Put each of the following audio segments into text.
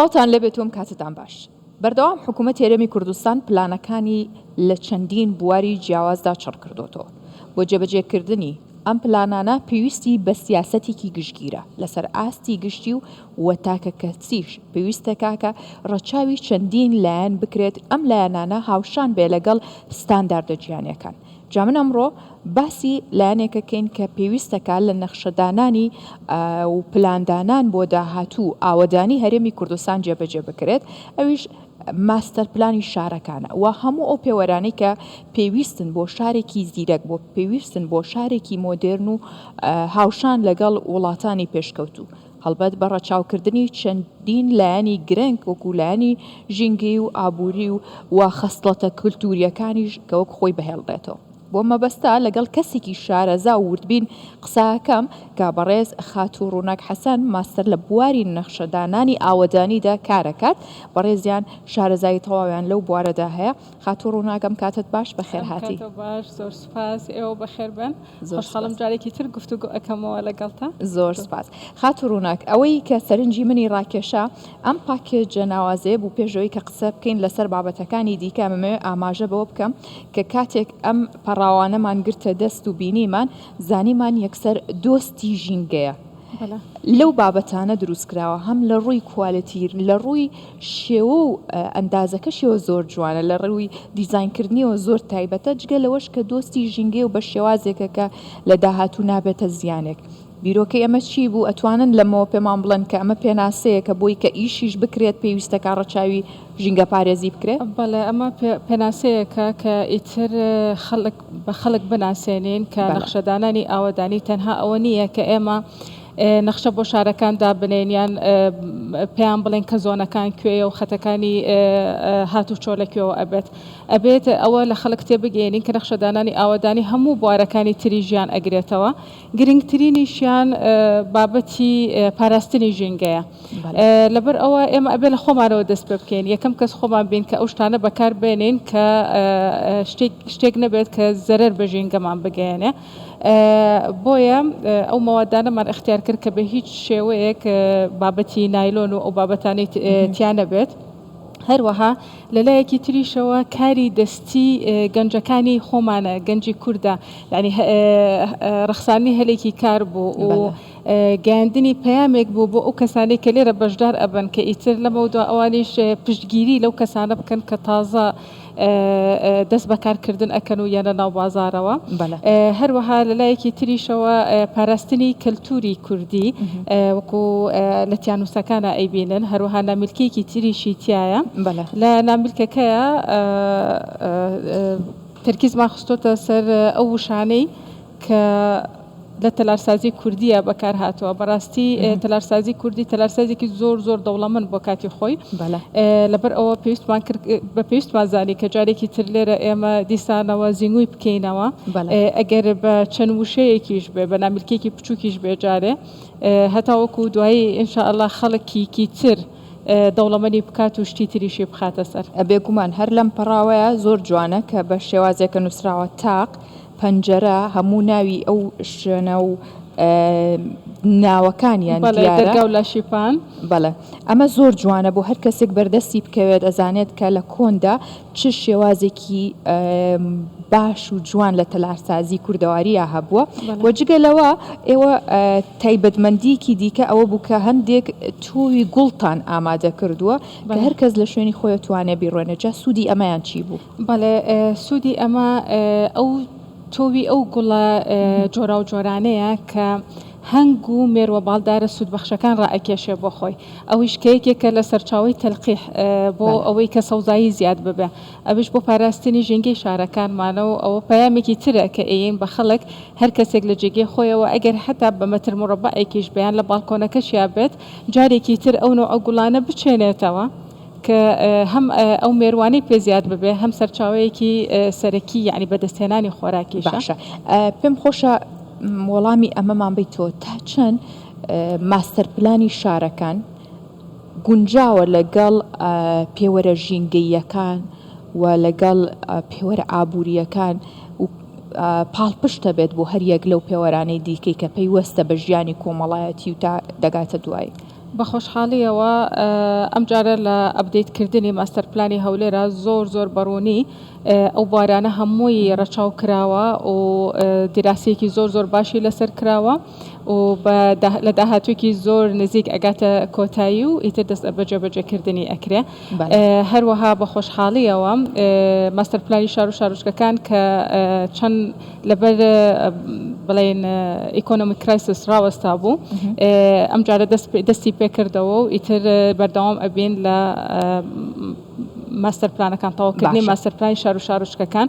سڵاوتان لێبێت و کاتتان باش. بەردەوام حکوومەتی هەرێمی کوردستان پلانەکانی لە چەندین بواری جیاوازدا چڕ کردۆتەوە. بۆ جێبەجێکردنی ئەم پلانانە پێویستی بە سیاسەتێکی گشتگیرە لەسەر ئاستی گشتی و و تاکەکەسیش پێویستە کاکە ڕەچاوی چەندین لایەن بکرێت ئەم لایەنانە هاوشان بێ لەگەڵ ستانداردە جیهانیەکان. جا من ئەمڕۆ باسی لایەنێکەکەین کە پێویستەکە لە نەخشەدانانی و پلاندانان بۆ داهاتوو ئاوەدانی هەرێمی کوردستان جێبەجێ بکرێت ئەویش ماستەر پلانی شارەکانە و هەموو ئەو پێوەرانەی کە پێویستن بۆ شارێکی زیرەک بۆ پێویستن بۆ شارێکی مۆدێرن و هاوشان لەگەڵ وڵاتانی پێشکەوتوو. هەڵبەت بە ڕەچاوکردنی چەندین لایەنی گرنگ وەکو لایەنی ژینگەیی و ئابووری و و خەسڵەتە کولتوورییەکانیش کە وەک خۆی بهێڵرێتەوە. بۆ مەبەستە لەگەڵ کەسێکی شارەزا و وردبین قسەئەکەم کە بەڕێز خاتوو ڕووناک حەسەن ماستەر لە بواری نەخشەدانانی ئاوەدانیدا کارەکات، بەڕێزیان شارەزایی تەواویان لەو بوارەدا هەیە. خاتوو ڕووناک ئەم کاتەت باش بەخێرهاتی. ئەم کاتە باش زۆر سوپاس ئێوە بەخێربێن. زۆر خۆشحاڵم سوپاس. جارێکی تر گفتوگۆ ئەکەمەوە لەگەڵتا. زۆر سوپاس. خاتوو ڕووناک، ئەوەی کە سەرنجی منی ڕاکێشا ئەم پاکێجە ناوازەیە بوو، پێش ئەوەی کە قسە بکەین لەسەر بابەتەکانی دیکە ئەمەوێ ئاماژە بەوە بکەم کە کاتێک ئەم پەڕاوانەمان گرتە دەست و بینیمان زانیمان یەکسەر دۆستی ژینگەیە. لەو بابەتانە دروست کراوە هەم لە ڕووی کوالێتی لە ڕووی شێوە و ئەندازەکەشیەوە زۆر جوانە لە ڕووی دیزاینکردنیەوە زۆر تایبەتە جگە لەوەش کە دۆستی ژینگەیە و بە شێوازێکە کە لە داهاتوو نابێتە زیانێک بیرۆکەی ئەمە چی بوو ئەتوانن لەمەوە پێمان بڵێن کە ئەمە پێناسەیەکە بۆی کە ئیشیش بکرێت پێویستەکە ڕەچاوی ژینگەپارێزی بکرێت؟ بەڵێ ئەمە پێناسەیەکە کە ئیتر خەڵک بە خەڵک بناسێنین کە نەخشەدانانی ئاوەدانی تەنها ئەوە نییە کە ئێمە نەخشە بۆ شارەکان دابنێین یان پێیان بڵێن کە زۆنەکان کوێیە و خەتەکانی هاتوچۆ لە کوێوە ئەبێت. ئەبێت ئەوە لە خەڵک تێبگەیەنین کە نەخشەدانانی ئاوەدانی هەموو بوارەکانی تری ژیان ئەگرێتەوە. گرنگترینیشیان بابەتی پاراستنی ژینگەیە. لەبەر ئەوە ئێمە ئەبێ لە خۆمانەوە دەست پێ بکەین، یەکەم کەس خۆمان بین کە ئەو شتانە بەکار بێنین کە شتێک شتێک نەبێت کە زەرەر بە ژینگەمان بگەیەنێ. بۆیە ئەو مەوادانەمان ئیختیار کرد کە بە هیچ شێوەیەک بابەتی نایلۆن و ئەو بابەتانەی تیا نەبێت. هەروەها لە لایەکی تریشەوە کاری دەستی گەنجەکانی خۆمانە، گەنجی کوردە، یانی ڕەخساندنی هەلێکی کار بوو و گەیاندنی پەیامێک بوو بۆ ئەو کەسانەی کە لێرە بەشدار ئەبن کە ئیتر لەمەودوا ئەوانیش پشتگیری لەو کەسانە بکەن کە تازە دەست بە کارکردن ئەکەن و یەنە ناو بازاڕەوە. هەروەها لە لایەکی تریشەوە پاراستنی کەلتوری کوردی وەکو لە تیانوسەکانا ئەیبینن، هەروەها نامیلکەیەکی تریشی تیایە. لە نامیلکەکەیا تەرکیزمان خستۆتە سەر ئەو وشانەی کە لە تەلارسازی کوردییە بەکار هاتووە. بەڕاستی تەلارسازی کوردی تەلارسازێکی زۆر زۆر دەوڵەمەند بۆ کاتی خۆی. لەبەر ئەوە پێویستمان کرد بە پێویستمان زانی کە جارێکی تر لێرە ئێمە دیسانەوە زینگوی بکەینەوە. ئەگەر بە چەند وشەیەکیش بێ، بە نامیلکێکی بچووکیش بێ جارێ هەتاوەکو دوایی ان شاء اللە خەڵکیکی تر دەوڵەمەنی بکات و شتی تریشی بخاتە سەر. بێگومان هەر لەم پەڕاوەیە زۆر جوانە کە بە شێوازێکە نووسراوە تاق، پەنجەرە، هەموو ناوی ئەو شوێنە و ناوەکانیان بەڵێ دیارە. دەرگا و لاشیپان. بەڵێ ئەمە زۆر جوانە بۆ هەر کەسێک بەردەستی بکەوێت ئەزانێت کە لە کۆندا چ شێوازێکی باش و جوان لە تەلارسازی کوردەواریا هەبووە بەڵێ. و جگە لەوە ئێوە تایبەتمەندییەکی دیکە ئەوە بوو کە هەندێک تۆوی گوڵتان ئامادە کردووە کە بەڵێ. هەر کەس لە شوێنی خۆی توانێ بیڕوێنێت جا سوودی ئەمەیان چی بوو؟ بەڵێ سوودی ئەمە ئەو تۆوی ئەو گوڵە جۆراوجۆرانەیە کە هەنگ و مێروە باڵدارە سوودبەخشەکان ڕائەکێشێ بۆ خۆی ئەویش کە یەکێکە لە سەرچاوەی تەلقیح بۆ ئەوەی کە سەوزایی زیاد ببێ ئەویش بۆ پاراستنی ژینگەی شارەکانمانە و ئەوە پەیامێکی ترە کە ئەیەین بە خەڵک هەر کەسێک لە جێگەی خۆیەوە ئەگەر هەتا بە مەتر مورەبەعێکیش بێ یان لە باڵکۆنەکەشیا بێت جارێکی تر ئەو نەوعە گوڵانە بچێنێتەوە. کە هەم ئەو مێروانەی پێ زیاد ببێ هەم سەرچاوەیەکی سەرەکی یەعنی بەدەستهێنانی خۆراکیشە. باشە پێم خۆشە وەڵامی ئەمەمان بیتەوە تا چەند ماستەر پلانی شارەکان گونجاوە لەگەڵ پێوەرە ژینگەییەکان و لەگەڵ پێوەرە ئابوورییەکان و پاڵپشتە بێت بۆ هەر یەک لەو پێوەرانەی دیکەی کە پەیوەستە بە ژیانی کۆمەڵایەتی و تا دەگاتە دوایی. بە خۆشحاڵییەوە ئەمجارە لە update کردنی ماستەر پلانی هەولێرا زۆر زۆر بەڕوونی ئەو بوارانە هەمووی ڕەچاو کراوە و دیراسەیەکی زۆر زۆر باشی لەسەر کراوە و لە داهاتوویەکی زۆر نزیک ئەگاتە کۆتایی و ئیتر دەست بە جێبەجێکردنی ئەکرێ. هەروەها بە خۆشحاڵییەوە ماستەر پلانی شار و شارۆچکەکان کە چەند لەبەر بڵێن economic crisis ڕاوەستا بوو ئەم جارە دەستی پێکردەوە و ئیتر بەردەوام ئەبین لە ماستەر پلانەکان تەواوکردنی ماستەر پلانی شار و شارۆچکەکان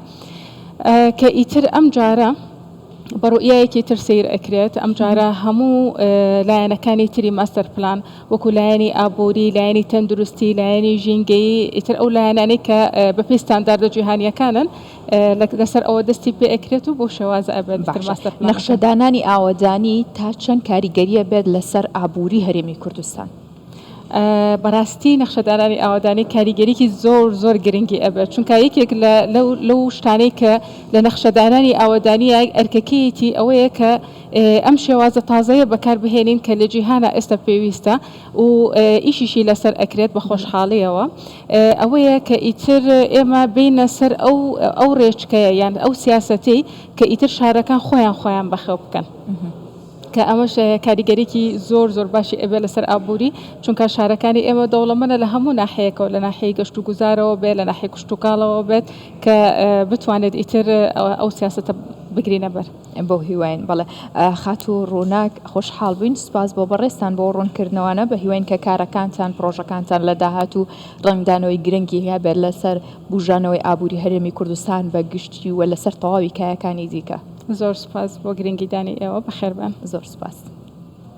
کە ئیتر ئەم جارە بە ڕوئیایەکی تر سەیر ئەکرێت ئەم جارە هەموو لایەنەکانی تری ماستەر پلان وەکو لایەنی ئابووری لایەنی تەندروستی لایەنی ژینگەیی ئیتر ئەو لایەنانەی کە بەپێی ستانداردە جیهانیەکانن لەسەر ئەوە دەستی پێ ئەکرێت و بەو شێوازە ئەبێت ئیتر باشە ماستەر پلانەکە. نەخشەدانانی ئاوەدانی تا چەند کاریگەریە بێت لەسەر ئابووری هەرێمی کوردستان؟ بەڕاستی نەخشەدانانی ئاوەدانی کاریگەریی زۆر زۆر گرنگی ئەبێت چونکە یەکێک لە لەو لەو شتانەی کە لە نەخشەدانانی ئاوەدانیە ئەرکەکەیەتی ئەوەیە کە ئەم شێوازە تازەیە بەکار بهێنین کە لە جیهانا ئێستا پێویستە و ئیشیشی لەسەر ئەکرێت بە خۆشحاڵیەوە ئەوەیە کە ئیتر ئێمە بێینە سەر ئەو ئەو ڕێچکەیە یان ئەو سیاسەتەی کە ئیتر شارەکان خۆیان خۆیان بەخێو بکەن. کە ئەمەش کاریگەریی زۆر زۆر باشی ئەبێت لەسەر ئابووری، چونکە شارەکانی ئێمە دەوڵەمەنە لە هەموو ناحیەیەکەوە، لە ناحیەی گەشتوگوزارەوە بێت، لە ناحیەی کشتوکاڵەوە بێت، کە بتوانێت ئیتر ئەو سیاسەتە بگرینە بەر. بەو هیواین. بەڵێ خاتوو ڕووناک خۆشحاڵ بووین، سوپاس بۆ بەڕێزتان بۆ ڕوونکردنەوانە، بە هیواین کە کارەکانتان، پڕۆژەکانتان لە داهاتوو ڕەنگدانەوەی گرنگی هەبێت لەسەر بوژانەوەی ئابووری هەرێمی کوردستان بە گشتی و لەسەر تەواوی کایەکانی دیکە. زۆر سوپاس بۆ گرنگیدانی ئێوە، بەخێربێن. زۆر سوپاس.